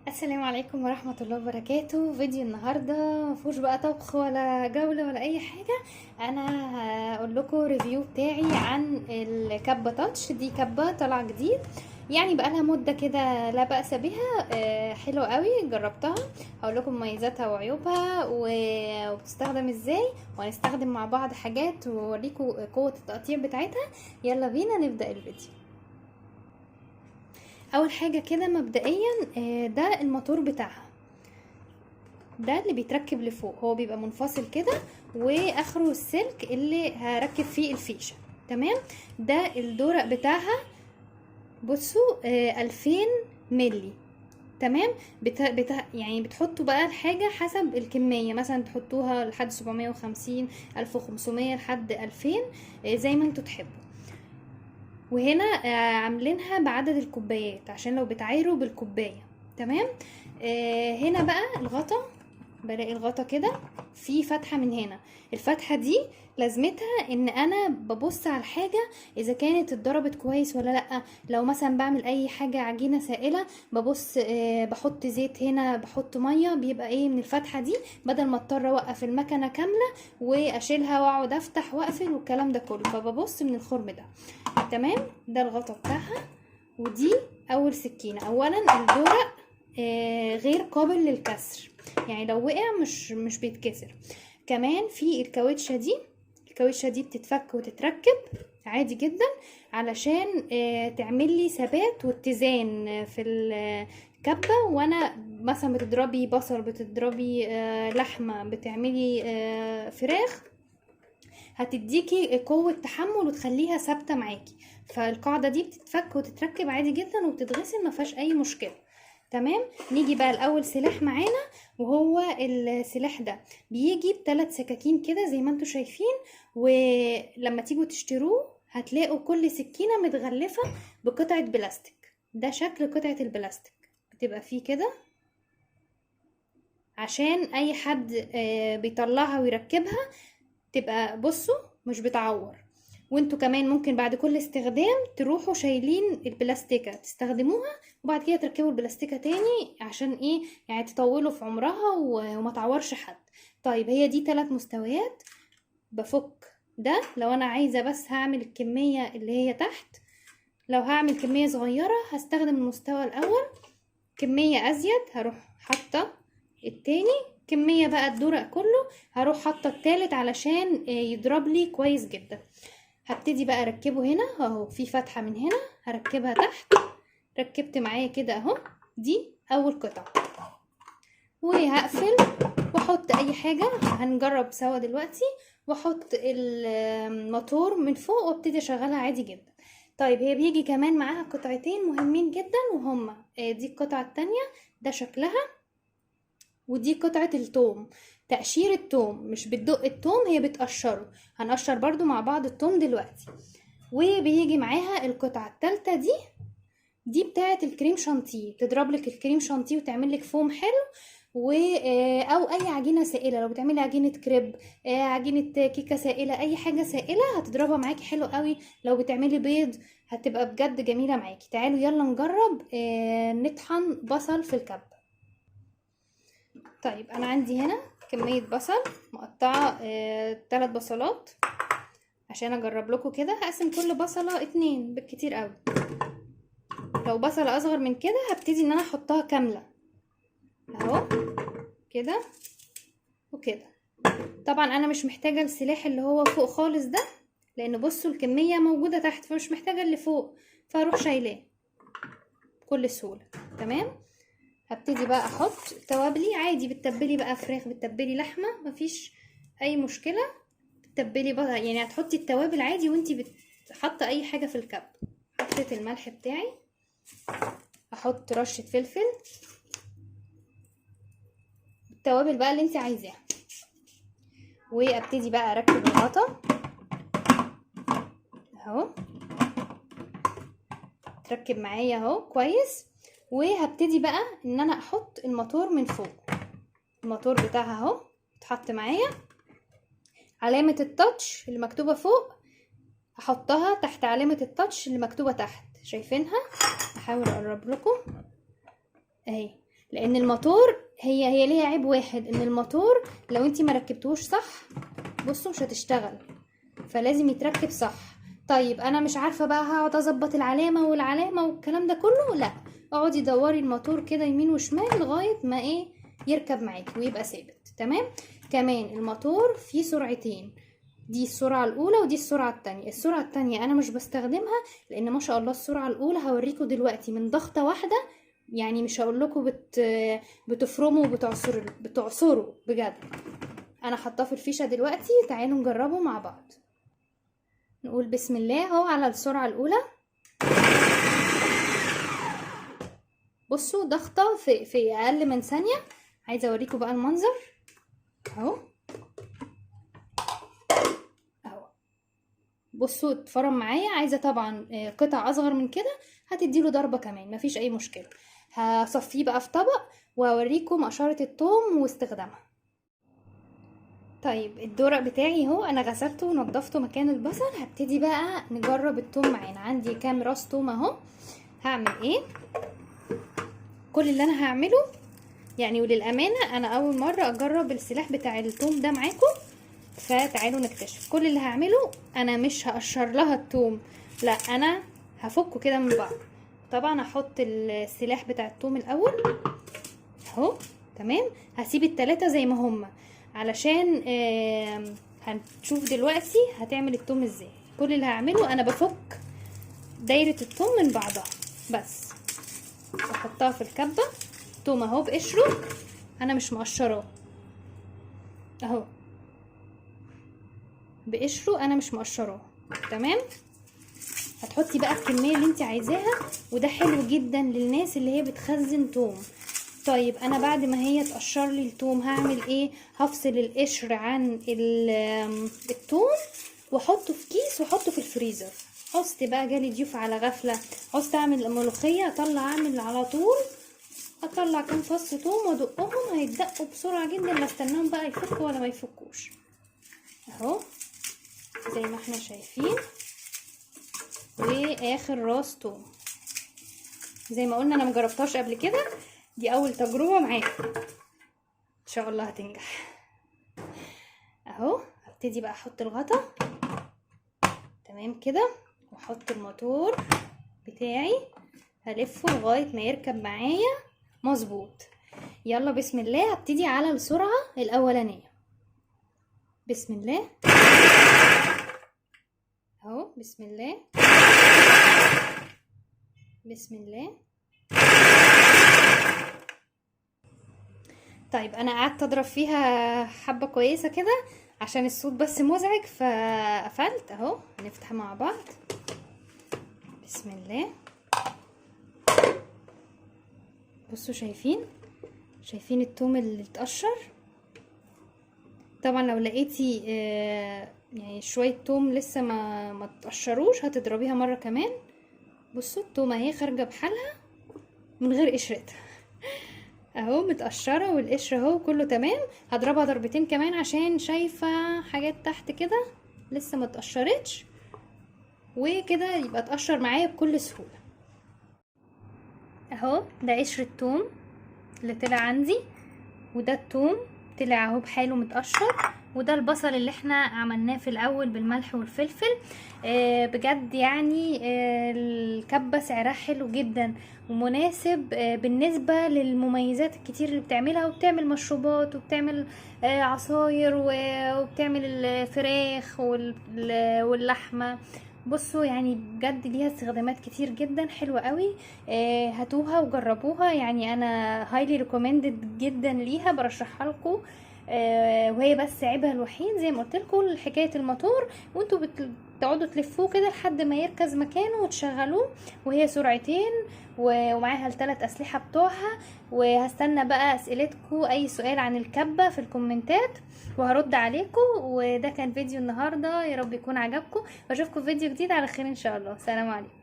السلام عليكم ورحمة الله وبركاته. فيديو النهاردة مفهوش بقى طبخ ولا جولة ولا أي حاجة. أنا هقول لكم review بتاعي عن الكبة touch. دي كبة طالعة جديد، يعني بقى لها مدة كده لا بأس بها، حلوة قوي، جربتها. هقول لكم مميزاتها وعيوبها وبتستخدم ازاي، وهنستخدم مع بعض حاجات واوريكم قوة التقطيع بتاعتها. يلا بينا نبدأ الفيديو. اول حاجة كده مبدئيا، ده الموتور بتاعها، ده اللي بيتركب لفوق، هو بيبقى منفصل كده واخره السلك اللي هركب فيه الفيشة. تمام، ده الدورق بتاعها، بصوا، 2000 ملي. تمام، يعني بتحطوا بقى الحاجة حسب الكمية، مثلا تحطوها لحد 750، 1500، لحد 2000، زي ما انتوا تحبوا. وهنا عاملينها بعدد الكوبايات عشان لو بتعايروا بالكوباية. تمام، هنا بقى الغطا، بلاقي الغطا كده في فتحة من هنا. الفتحة دي لازمتها ان انا ببص على الحاجة اذا كانت اتضربت كويس ولا لا. لو مثلا بعمل اي حاجة عجينة سائلة ببص، بحط زيت هنا، بحط مية، بيبقى ايه من الفتحة دي، بدل ما اضطر اوقف المكنة كاملة واشيلها واقعد افتح واقفل والكلام ده كله، فببص من الخرم ده. تمام، ده الغطا بتاعها. ودي اول سكينة. اولا الدورق غير قابل للكسر، يعني لو وقع مش بيتكسر. كمان في الكاوتشة دي، الكاوتشة دي بتتفك وتتركب عادي جدا علشان تعمل لي ثبات واتزان في الكبة. وانا مثلا بتضربي بصل، بتضربي لحمة، بتعملي فراخ، هتديكي قوة تحمل وتخليها ثابتة معاكي. فالقاعدة دي بتتفك وتتركب عادي جدا وبتتغسل، ما فيهاش اي مشكلة. تمام، نيجي بقى لأول سلاح معانا، وهو السلاح ده بيجي بثلاث سكاكين كده زي ما انتوا شايفين. ولما تيجوا تشتروه هتلاقوا كل سكينة متغلفة بقطعة بلاستيك. ده شكل قطعة البلاستيك، بتبقى فيه كده عشان اي حد بيطلعها ويركبها تبقى بصوا مش بتعور. وانتوا كمان ممكن بعد كل استخدام تروحوا شايلين البلاستيكة تستخدموها، وبعد كده تركبوا البلاستيكة تاني عشان ايه، يعني تطولوا في عمرها وما تعورش حد. طيب هي دي 3 مستويات. بفك ده لو انا عايزة بس هعمل الكمية اللي هي تحت، لو هعمل كمية صغيرة هستخدم المستوى الاول، كمية ازيد هروح حاطة التاني، كمية بقى الدورق كله هروح حاطة التالت علشان يضرب لي كويس جدا. هبتدي بقى اركبه هنا اهو، في فتحة من هنا هركبها تحت، ركبت معايا كده اهو، دي اول قطعة. وهقفل واحط اي حاجة هنجرب سوا دلوقتي، واحط الموتور من فوق وابتدي اشغلها عادي جدا. طيب هي بيجي كمان معاها قطعتين مهمين جدا، وهما دي القطعة التانية ده شكلها، ودي قطعة التوم، تقشير التوم، مش بتدق التوم هي بتقشره، هنقشر برضو مع بعض التوم دلوقتي. وبيجي معاها القطعة التالتة دي بتاعة الكريم شانتيه، تضرب لك الكريم شانتيه وتعمل لك فوم حلو، او اي عجينة سائلة، لو بتعملي عجينة كريب، عجينة كيكة سائلة، اي حاجة سائلة هتضربها معاكي حلو قوي. لو بتعملي بيض هتبقى بجد جميلة معاكي. تعالوا يلا نجرب، نطحن بصل في الكبة. طيب انا عندي هنا كمية بصل مقطعة، 3 بصلات عشان اجرب لكم كده. هقسم كل بصلة 2 بالكتير قوي، لو بصلة اصغر من كده هبتدي ان انا احطها كاملة اهو كده وكده. طبعا انا مش محتاجة السلاح اللي هو فوق خالص ده، لان بصوا الكمية موجودة تحت، فمش محتاجة اللي فوق، فاروح شايلاه بكل سهولة. تمام، هبتدي بقى احط توابلي عادي، بتتبلي بقى فراخ، بتتبلي لحمة، مفيش اي مشكلة، بتتبلي بقى يعني هتحطي التوابل عادي وانتي بتحطي اي حاجة في الكب. حطيت الملح بتاعي، احط رشة فلفل، التوابل بقى اللي انتي عايزاها، وابتدي بقى اركب الغطا اهو، تركب معايا اهو كويس. وهبتدي بقى ان انا احط الموتور من فوق، الموتور بتاعها اهو اتحط معايا، علامة التاتش اللي مكتوبة فوق هحطها تحت علامة التاتش اللي مكتوبة تحت، شايفينها؟ هحاول اقرب لكم اهي. لان الموتور هي ليها عيب واحد، ان الموتور لو انتي ما ركبتوش صح بصوا مش هتشتغل، فلازم يتركب صح. طيب انا مش عارفه بقى هقعد اظبط العلامة والعلامة والكلام ده كله، لا اقعدي دوري الموتور كده يمين وشمال لغاية ما ايه يركب معاكي ويبقى ثابت. تمام. كمان الموتور فيه سرعتين، دي السرعة الاولى ودي السرعة التانية. السرعة التانية انا مش بستخدمها، لان ما شاء الله السرعة الاولى هوريكم دلوقتي من ضغطه واحدة، يعني مش هقول لكم بتفرموا وبتعصروا، بتعصروا بجد. انا حاطاه في الفيشه دلوقتي، تعالوا نجربه مع بعض. نقول بسم الله. اهو على السرعة الاولى، بصوا ضغطه في اقل من ثانية. عايزه اوريكم بقى المنظر اهو اهو. بصوا اتفرم معايا. عايزه طبعا قطع اصغر من كده هتديله ضربه كمان، مفيش اي مشكلة. هصفيه بقى في طبق واوريكم قشرة الثوم واستخدامها. طيب الدورق بتاعي اهو، انا غسلته ونضفته مكان البصل. هبتدي بقى نجرب الثوم معانا. عندي كام راس ثوم اهو. هعمل ايه؟ كل اللي انا هعمله يعني، وللامانة انا اول مرة اجرب السلاح بتاع الثوم ده معاكم، فتعالوا نكتشف. كل اللي هعمله انا مش هقشر لها الثوم، لا انا هفكه كده من بعض. طبعا هحط السلاح بتاع الثوم الاول اهو. تمام. هسيب التلاتة زي ما هما علشان هنشوف دلوقتي هتعمل الثوم ازاي. كل اللي هعمله انا بفك دايرة الثوم من بعضها بس، واحطها في الكبة. الثوم اهو بقشره، انا مش مقشراه اهو، بقشره انا مش مقشراه. تمام. هتحطي بقى الكمية اللي انت عايزاها، وده حلو جدا للناس اللي هي بتخزن توم. طيب انا بعد ما هي تقشر لي التوم هعمل ايه؟ هفصل القشر عن التوم واحطه في كيس واحطه في الفريزر. عوزت بقى جالي ضيوف على غفلة، عوزت اعمل ملوخية، اطلع اعمل على طول، اطلع كام فص توم وادقهم، هيتدقوا بسرعة جدا، لا استناهم بقى يفكوا ولا ما يفكوش. اهو زي ما احنا شايفين. واخر راس توم زي ما قلنا انا مجربتهاش قبل كده، دي اول تجربه معاكم، ان شاء الله هتنجح. اهو هبتدي بقى احط الغطا. تمام كده، واحط الموتور بتاعي، هلفه لغاية ما يركب معايا مظبوط. يلا بسم الله. هبتدي على السرعة الاولانية. بسم الله اهو. بسم الله بسم الله. طيب انا قعدت اضرب فيها حبه كويسة كده عشان الصوت بس مزعج، فقفلت اهو. هنفتح مع بعض. بسم الله. بصوا شايفين التوم اللي اتقشر. طبعا لو لقيتي يعني شوية توم لسه ما تقشروش هتضربيها مرة كمان. بصوا التومه اهي خارجه بحالها من غير قشرتها اهو، متقشره والقشر اهو كله تمام. هضربها ضربتين كمان عشان شايفه حاجات تحت كده لسه ما اتقشرتش، وكده يبقى اتقشر معايا بكل سهولة. اهو ده قشر التوم اللي طلع عندي، وده التوم طلع اهو بحاله متقشر، وده البصل اللي احنا عملناه في الاول بالملح والفلفل. بجد يعني الكبة سعرها حلو جدا ومناسب بالنسبة للمميزات الكتير اللي بتعملها، وبتعمل مشروبات وبتعمل عصاير وبتعمل الفراخ واللحمة. بصوا يعني بجد ليها استخدامات كتير جدا حلوة قوي. هاتوها وجربوها، يعني انا highly recommended جدا ليها، برشحها لكم. وهي بس عيبها الوحيد زي ما قلت لكم حكاية الموتور، وانتوا بتقعدوا تلفوه كده لحد ما يركز مكانه وتشغلوه، وهي سرعتين ومعاها الثلاث اسلحة بتوعها. وهستنى بقى اسئلتكم، اي سؤال عن الكبه في الكومنتات وهرد عليكم. وده كان فيديو النهارده، يا رب يكون عجبكم، واشوفكم في فيديو جديد على خير ان شاء الله. سلام عليكم.